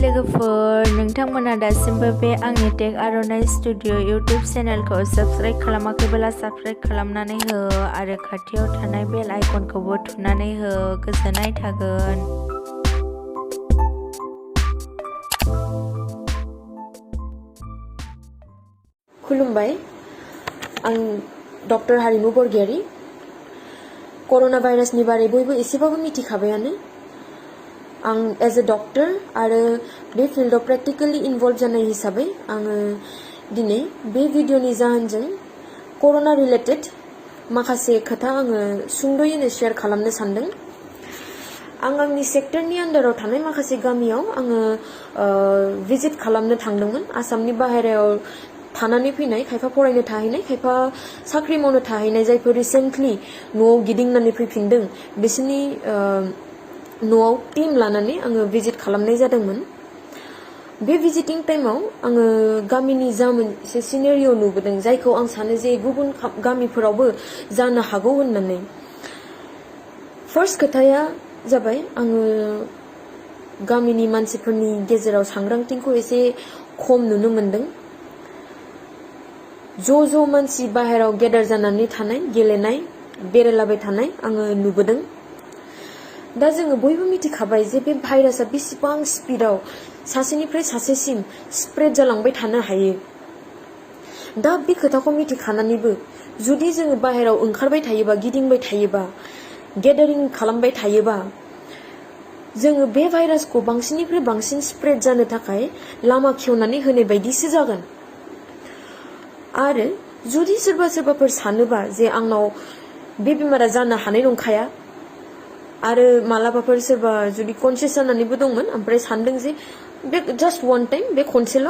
लोगोफोर, नोंथांमोना दासिमबो बे आंनि टेक आर'नाइ स्टुडिअ इउटिउब चेनेलखौ साबस्क्राइब खालामाखैब्ला साबस्क्राइब खालामनानै हो आरो खाथियाव थानाय बेल आइकनखौबो थुनानै हो। गोजोननाय थागोन। खुलुमबाय, आं डक्टर हारिमु बरगयारी। कर'ना भाइरासनि बारै बयबो एसेबाबो मिथिखाबायानो। आं एज ए डक्टर आरो बे फिल्डआव प्रेक्टिकेलि इनभल्व जानाय हिसाबै आङो दिनै बे भिडिअनि जाहोनजों कर'ना रिलेटेड माखासे खोथा आङो सुंद'यैनो शेयार खालामनो सानदों। आं आंनि सेक्टरनि आन्डाराव थानाय माखासे गामियाव आङो भिजिट खालामनो थांदोंमोन। आसामनि बाहेरायाव थानानै फैनाय, खायफा फरायनो थाहैनाय, खायफा साख्रि मावनो थाहैनाय, जायफोर रिसेन्टलि न'आव गिदिंनानै फैफिनदों, बिसोरनि न'आव टीम लानानै आङो भिजिट खालामनाय जादोंमोन। बे भिजिटिं टाइमाव आङो गामिनि जा मोनसे सिनेरिय' नुबोदों, जायखौ आं सानो जे गुबुन गामिफोरावबो जानो हागौ होननानै। फार्स्ट खोथाया जाबाय, आङो गामिनि मानसिफोरनि गेजेराव सांग्रांथिखौ एसे खम नुनो मोनदों। ज' मानसि बाहेराव गेदार जानानै थानाय, गेलेनाय, बेरायलाबाय थानाय आङो नुबोदों। दा जोङो बयबो मिथिखाबाय जे बे भाइरासआ बेसेबां स्पिडआव सासेनिफ्राय सासेसिम स्प्रेड जालांबाय थानो हायो। दा बे खोथाखौ मिथिखानानैबो जुदि जोङो बाहेराव ओंखारबाय थायोबा, गिदिंबाय थायोबा, गेदारिं खालामबाय थायोबा, जोङो बे भाइरासखौ बांसिननिफ्राय बांसिन स्प्रेड जानो थाखाय लामा खेवनानै होनाय बायदिसो जागोन। आरो जुदि सोरबाफोर सानोबा जे आंनाव बे बेमारा जानो हानाय नंखाया, आरो मालाबाफोर सोरबा जुदि कनसियास जानानैबो दंमोन ओमफ्राय सानदों जे बे जास्ट वान टाइम, बे खनसेल'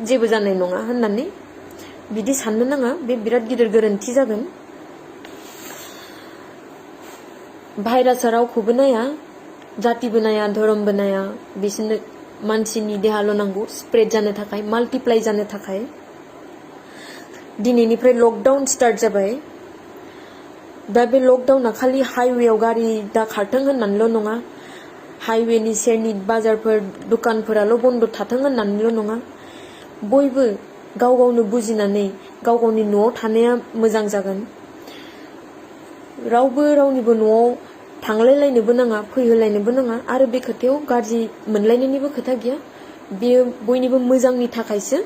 जेबो जानाय नङा होननानै, बिदि साननो नाङा। बे बिराद गिदिर गोरोन्थि जागोन। भाइरासआ रावखौबो नाया, जातिबो नाया, धोरोमबो नाया। बिसोरनो मानसिनि देहाल' नांगौ स्प्रेड जानो थाखाय, माल्टिप्लाइ जानो थाखाय। दिनैनिफ्राय लकडाउन स्टार्ट जाबाय। दा बे लकडाउना खालि हाइवेआव गारि दा खारथों होननानैल' नङा, हाइवेनि सेरनि बाजारफोर, दुकानफोराल' बन्द थाथों होननानैल' नङा। बयबो गाव गावनो बुजिनानै गाव गावनि न'आव थानाया मोजां जागोन। रावबो रावनिबो न'आव थांलायलायनोबो नाङा, फैहोलायनोबो नाङा। आरो बे खोथायाव गाज्रि मोनलायनायनिबो खोथा गैया, बेयो बयनिबो मोजांनि थाखायसो।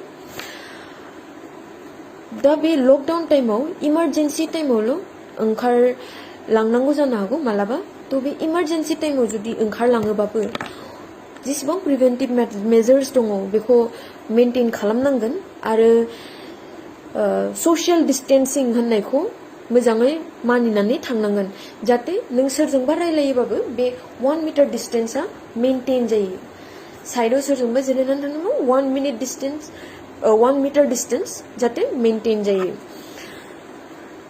दा बे लकडाउन टाइमाव, इमारजेन्सि टाइमावल' ओंखारलांनांगौ जानो हागौ मालाबा। थ' बे इमारजेन्सि टाइमाव जुदि ओंखारलाङोबाबो जेसेबां प्रिभेन्टिभ मेजार्स दङ बेखौ मेनटेन खालामनांगोन। आरो ससियेल डिस्टेन्सिं होननायखौ मोजाङै मानिनानै थांनांगोन, जाहाथे नों सोरजोंबा रायलायोबाबो बे 1 मिटार डिस्टेन्सआ मेनटेन जायो। साइडआव सोरजोंबा जिरायनानै थानांगौ, 1 मिटार डिस्टेन्स जाहाथे मेनटेन जायो।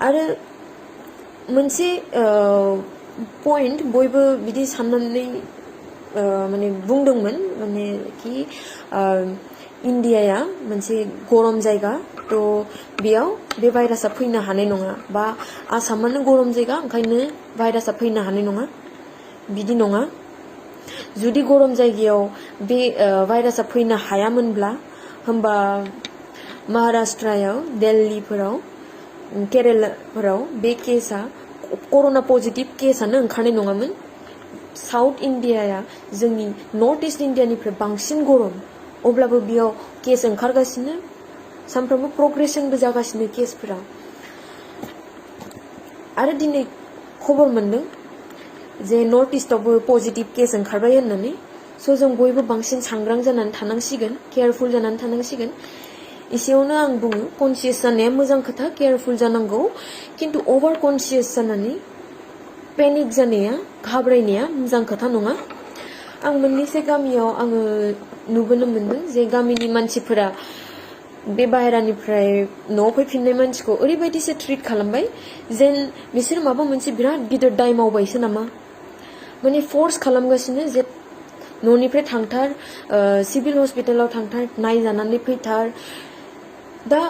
आरो मोनसे पइन्ट बयबो बिदि साननानै माने बुंदोंमोन, माने कि इन्डियाया मोनसे गरम जायगा, थ' बेयाव बे भाइरासआ फैनो हानाय नङा, बा आसामानो गरम जायगा ओंखायनो भाइरासआ फैनो हानाय नङा। बिदि नङा। जुदि गरम जायगायाव बे भाइरासआ फैनो हायामोनब्ला, होमबा महाराष्ट्रायाव, दिल्लीफोराव, केरेलाफोराव बे केसआ, कर'ना पजिटिभ केसआनो ओंखारनाय नङामोन। साउथ इण्डियाया जोंनि नर्थ इस्ट इण्डियानिफ्राय बांसिन गरम, अब्लाबो बेयाव केस ओंखारगासिनो, सानफ्रोमबो प्रग्रेसनबो जागासिनो केसफोरा। आरो दिनै खबर मोनदों जे नर्थ इस्टआवबो पजिटिभ केस ओंखारबाय होननानै। स' जों बयबो बांसिन सांग्रां जानानै थानांसिगोन, केयारफुल जानानै थानांसिगोन। एसेयावनो आं बुङो, कनसियास जानाया मोजां खोथा, केयारफुल जानांगौ, खिन्थु अभार कनसियास जानानै पेनिक जानाया, घाबरायनाया मोजां खोथा नङा। आं मोननैसो गामियाव आङो नुबोनो मोनदों जे गामिनि मानसिफोरा बे बाहेरानिफ्राय न'आव फैफिननाय मानसिखौ ओरैबायदिसो ट्रिट खालामबाय जेन बिसोर माबा मोनसे बिराद गिदिर दाय मावबायसो नामा। माने फर्स खालामगासिनो जे न'निफ्राय थांथार, सिभिल हस्पिटालाव थांथार, नायजानानै फैथार। दा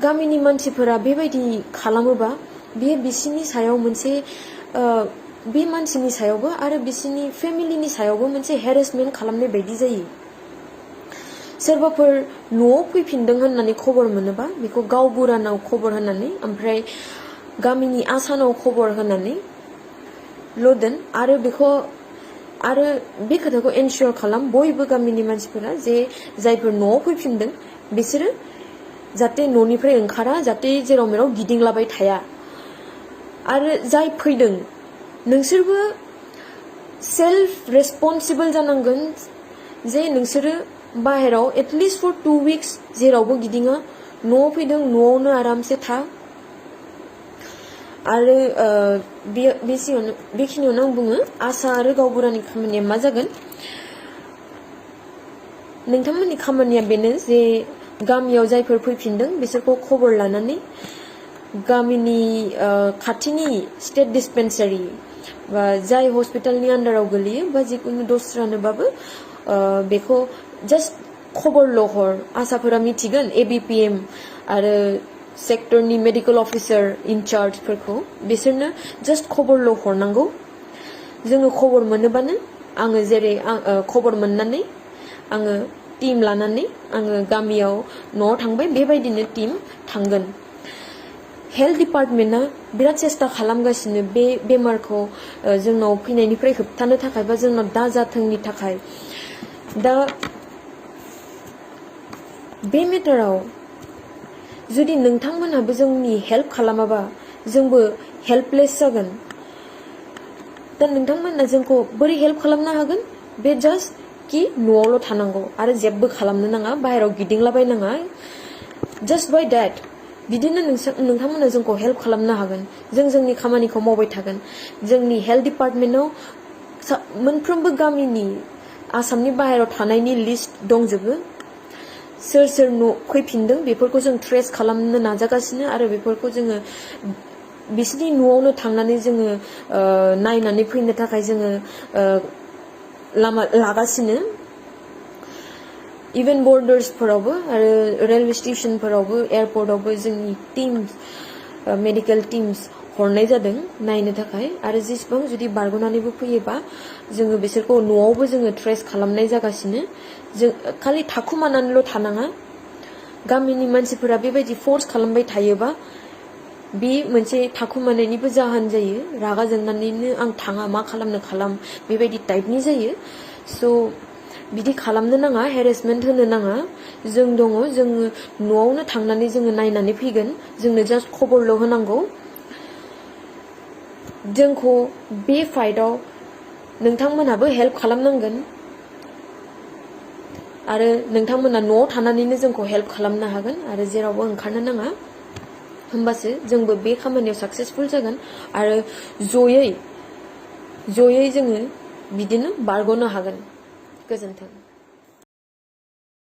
गामिनि मानसिफोरा बेबायदि खालामोबा बेयो बिसिनि सायाव मोनसे बे मानसिनि सायावबो आरो बिसिनि फेमिलिनि सायावबो मोनसे हेरेसमेन्ट खालामनाय बायदि जायो। सोरबाफोर न'आव फैफिनदों होननानै खबर मोनोबा बेखौ गावबुरानाव खबर होनानै ओमफ्राय गामिनि आसानाव खबर होनानै ल'दोन आरो बे खोथाखौ एनश्योर खालाम बयबो गामिनि मानसिफोरा जे जायफोर न'आव फैफिनदों बिसोरो जाहाथे न'निफ्राय ओंखारा जाहाथे जेराव मेराव गिदिंलाबाय थाया आरो जाय फैदों नोंसोरबो सेल्फ रेसपन्सिबल जानांगोन जे नोंसोरो बाहेराव एटलिस्ट फर 2 weeks जेरावबो गिदिङा न'आव फैदों न'आवनो आरामसे था आरो बेखिनियावनो आं बुङो आसा आरो गावबुरानि खामानिया मा जागोन नोंथांमोननि खामानिया बेनो जे गामियाव जायफोर फैफिनदों बिसोरखौ खबर लानानै गामिनि खाथिनि स्टेट डिस्पेन्सारि बा जाय हस्पिटालनि आन्डाराव गोलैयो बा जिखुनु दस्रानोबाबो बेखौ जास्ट खबरल' हर आसाफोरा मिथिगोन ABPM आरो सेक्टरनि मेडिकेल अफिसार इनचार्जफोरखौ बिसोरनो जास्ट खबरल' हरनांगौ जोङो खबर मोनोबानो आङो जेरै खबर मोननानै आङो टीम लानानै आङो गामियाव न'आव थांबाय बेबायदिनो टीम थांगोन हेल्थ डिपार्टमेन्टआ बिराद सेस्ता खालामगासिनो बे बेमारखौ जोंनाव फैनायनिफ्राय होबथानो थाखाय बा जोंनाव दाजाथोंनि थाखाय दा बे मेटाराव जुदि नोंथांमोनहाबो जोंनि हेल्प खालामाबा जोंबो हेल्पलेस जागोन दा नोंथांमोना जोंखौ बोरै हेल्प खालामनो हागोन बे जास्ट कि न'आवल' थानांगौ आरो जेबो खालामनो नाङा बाहेराव गिदिंलाबायनाङा जास्ट बाय डेट बिदिनो नोंथांमोना जोंखौ हेल्प खालामनो हागोन जों जोंनि खामानिखौ मावबाय थागोन जोंनि हेल्थ डिपार्टमेन्टआव मोनफ्रोमबो गामिनि आसामनि बाहेराव थानायनि लिस्ट दंजोबो सोर सोर न' फैफिनदों बेफोरखौ जों ट्रेस खालामनो नाजागासिनो आरो बेफोरखौ जोङो बिसिनि न'आवनो थांनानै जोङो नायनानै फैनो थाखाय जोङो लामा लागासिनो इभेन बर्डार्सफोरावबो आरो रेलवे स्टेशनफोरावबो एयारपर्टआवबो जोंनि टीम्स मेडिकेल टीम्स हरनाय जादों नायनो थाखाय आरो जेसेबां जुदि बारग'नानैबो फैयोबा जोङो बिसोरखौ न'आवबो जोङो ट्रेस खालामनाय जागासिनो जों खालि थाखुमानानैल' थानाङा गामिनि मानसिफोरा बेबायदि फर्स खालामबाय थायोबा बे मोनसे थाखुमानायनिबो जाहोन जायो रागा जोंनानैनो आं थाङा मा खालामनो खालाम बेबायदि टाइपनि जायो स' बिदि खालामनो नाङा हेरेसमेन्ट होनो नाङा जों दङ जोङो न'आवनो थांनानै जोङो नायनानै फैगोन जोंनो जास्ट खबरल' होनांगौ जोंखौ बे फाइटआव नोंथांमोनहाबो हेल्प खालामनांगोन आरो नोंथांमोना न'आव थानानैनो जोंखौ हेल्प खालामनो हागोन आरो जेरावबो ओंखारनो नाङा होमबासो जोंबो बे खामानियाव साक्सेसफुल जागोन आरो जयै जोङो बिदिनो बारग'नो हागोन गोजोन्थों